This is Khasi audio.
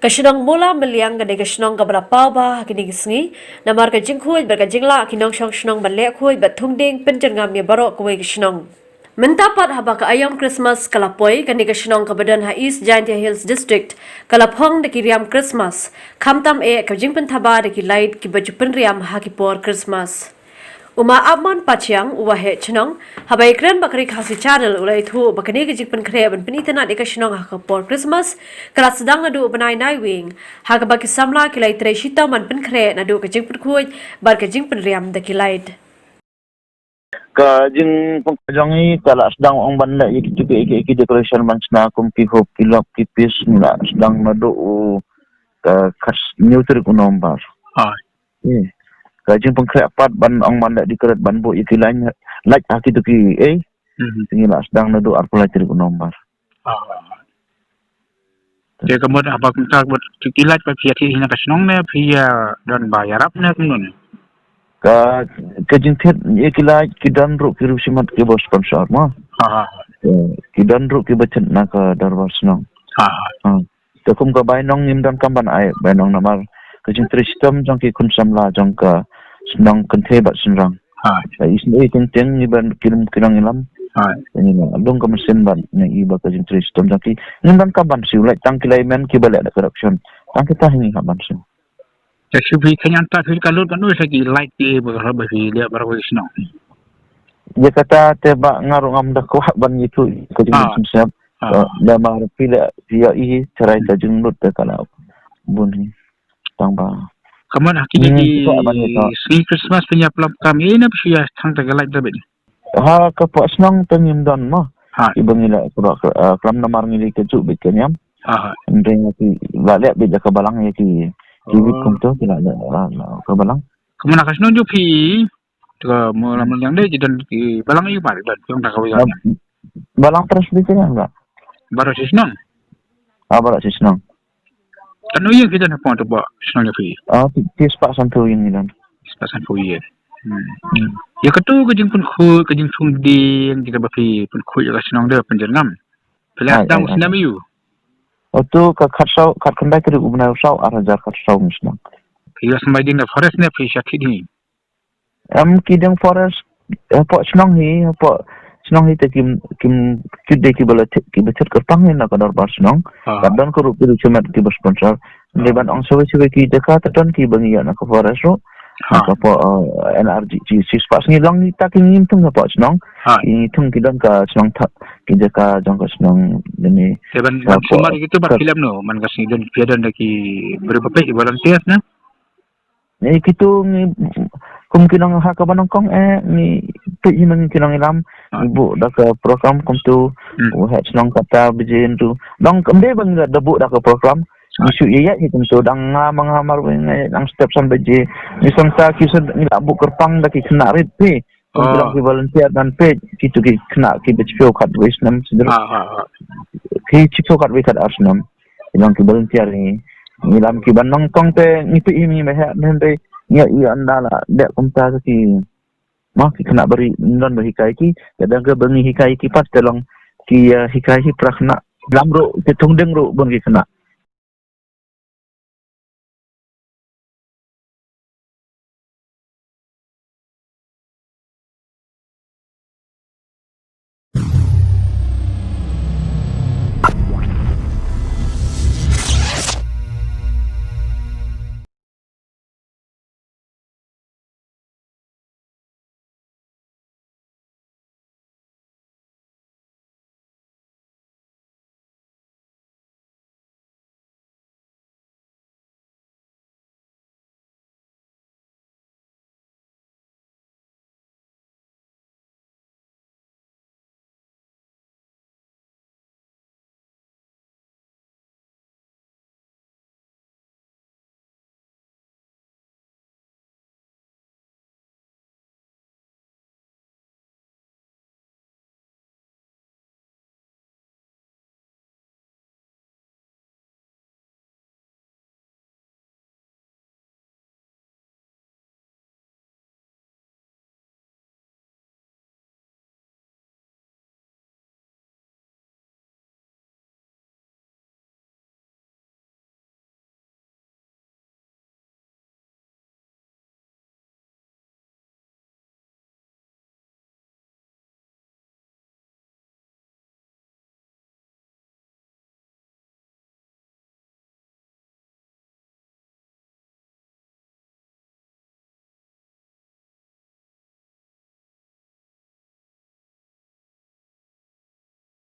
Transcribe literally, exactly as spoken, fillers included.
Ka shnong Mula Meliang ka dei ka shnong kaba la paw bha ha kine ki sngi, namar ka jingkhuid bad ka jinglah ki nongshong shnong ban leh khuid bad thung dieng pynjyrngam ïa baroh kawei ka shnong. Mynta pat haba ka aïom Christmas ka la poi, kane ka shnong kaba don ha East Jaintia Hills District ka la phong da ki riam Christmas, khamtam eh ka jingpynthaba da ki light kiba ju pynriam ha ki por Christmas. U Ma Apmon Pathiang, u waheh shnong, haba ïakren bad ka Ri Khasi Channel u la ïathuh ba kane ka jingpynkhreh ban pynitynnad ïa ka shnong ha ka por Christmas ka la sdang naduh u bnai Naiwieng, ha kaba ki samla ki la ïatrei shitom ban pynkhreh naduh ka jingpynkhuid bad ka jingpynriam da ki light. Ka jingpynkhreh jong ngi ka la sdang, ong ban leh ïa ki, ki, ki, ki decoration ban shna kum ki hoop, ki lop, ki peace, ngi la sdang naduh u, ka khathynñiew tarik u November. Ha. Eh, ka jingpynkhreh pat ban ong ban leh decorate ban buh ïa ki light, light ha kito ki, eh. Mhm. Ngi la sdang naduh arphew lai tarik u November. Ha. Te ka mut haba kumta ka mut ki, ki light ba phi ïa thied hi na ka shnong ne phi ïa don ba ïarap ne kumno ne? Ka, ka jingthied ïa ki light ki don ruh ki riew shimet kiba sponsor mo. Ha, ha. Eh, ki don ruh kiba thied na ka dorbar shnong. Ha, ha. Ha. Te kum ka bainong ngim donkam ban ai bainong namar ka jingtrei shitom jong ki khun samla jong ka shnong kynthei bad shynrang. Ha. Ka isynei teng teng ngi ban kirim ki nongïalam. Ha. Ngi na lung ka mynsiem bad ngi i ba ka jingtrei shitom jong ki. Ngim donkam ban siew lait tang ki layman kiba leh da corruption. Tang kita hi ngi hap ban siew. Te shu phi kynjan ta phi ka lut ban ui sa ki lait ki ba ka ba phi leh baroh ki shnong. Ïa kata te ba nga ruh ngam da kwah ban ïathuh ka jingmut Ah. Sngewsih. Ah. Eh, namar phi leh phi ïa i tharai ka jinglut te ka la bun hi. Tang ba. Ka mut ha kine Hmm, ki kita ban ïathuh. Sngi Christmas phi ïa plam kam ïa ne phi ïa thang ta ka lait da bit. Ha ka pok shnong te ngim don mo. Ha. Kiba ngi leh klam namar ngi leh ka juk bit ka niam. Ha, ha. Hynrei nga ki la leh bit da ka balang ïa ki ki bit Oh. Kumto ki la leh, ah, ka balang. Ka mut ha ka shnong jong phi. Te ka mo la mo yang dei ki don ki balang ïa mar don jong ta ka wi. Ah, balang Presbyterian ba. Baroh shi shnong. Ah, baroh shi shnong. Katno ïing phi don hapoh to ba shnong jong phi? Ah, ti, ti spah sanphew ïing ngi don. Spah sanphew ïing. Hmm. Hmm. Ïa kato ka jingpynkhuid, ka jingthung dieng kita ba phi pynkhuid ïa ka shnong de pynjyrngam. Phi la Ai, sdang ai, ai. Snem ïu. Oto ka khatsaw, khatkhyndai tarik u bnai u saw, ar hajar khatsaw ngi sdang. Phi ïa symbai dieng da forest ne phi sha thied hi? Em, ki dieng forest, eh, hapoh shnong hi, hapoh shnong hi te kim, kim, ki dei kiba la thied, kiba thied kyrpang hi na ka dorbar shnong. Ah. Ka don ka ruh ki document kiba sponsor. Hynrei Ah. Ban ong shawei shawei ki jaka te don kiba ngi ïa na ka forest ruh. Ah. Na ka pok, eh, N R G G, si spah sngi long ni ta ki ngim thung hapoh shnong. Ah. Ki ngim thung ki don ka shnong thak, ki jaka jong ka shnong ni. Te ban, ban sumar gitu ban ka film no, man ka sngi don, phi don da ki briew ba peit, volunteers na. Ni kitu ngi kum ki nong ha ka ba nongkong eh ngi peit hi nong ki nongïalam. Ah. Ngi buh da ka program kumtu. Hmm. Waheh shnong kata bejin tu. Nong kembe ba ngi da buh da ka program. Ah. Ngi shu ïa ïa hi kumtu dang nga ma nga mar wei ngi dang step san baje. Ngi sangta ki san ngi la buh kyrpang da ki khynnah rit phi. Kum ki Oh. Long ki volunteer ban peit kitu ki khynnah kiba chiphew khatwei snem sdang. Ah, ah, ah. Ki chiphew khatwei khatar snem. Ki long ki volunteer ngi. Ngi lam kiba nongkong te ngi peit hi ngi meh heh hynrei ngi ïa ïa ynda la dep kumta ki. Mo ki khynnah ba ri don ba hikai ki, te dang ka ba ngi hikai ki pat te long ki, eh, hikai hi pra khynnah. Lam ruh ki thung dieng ruh bun ki khynnah.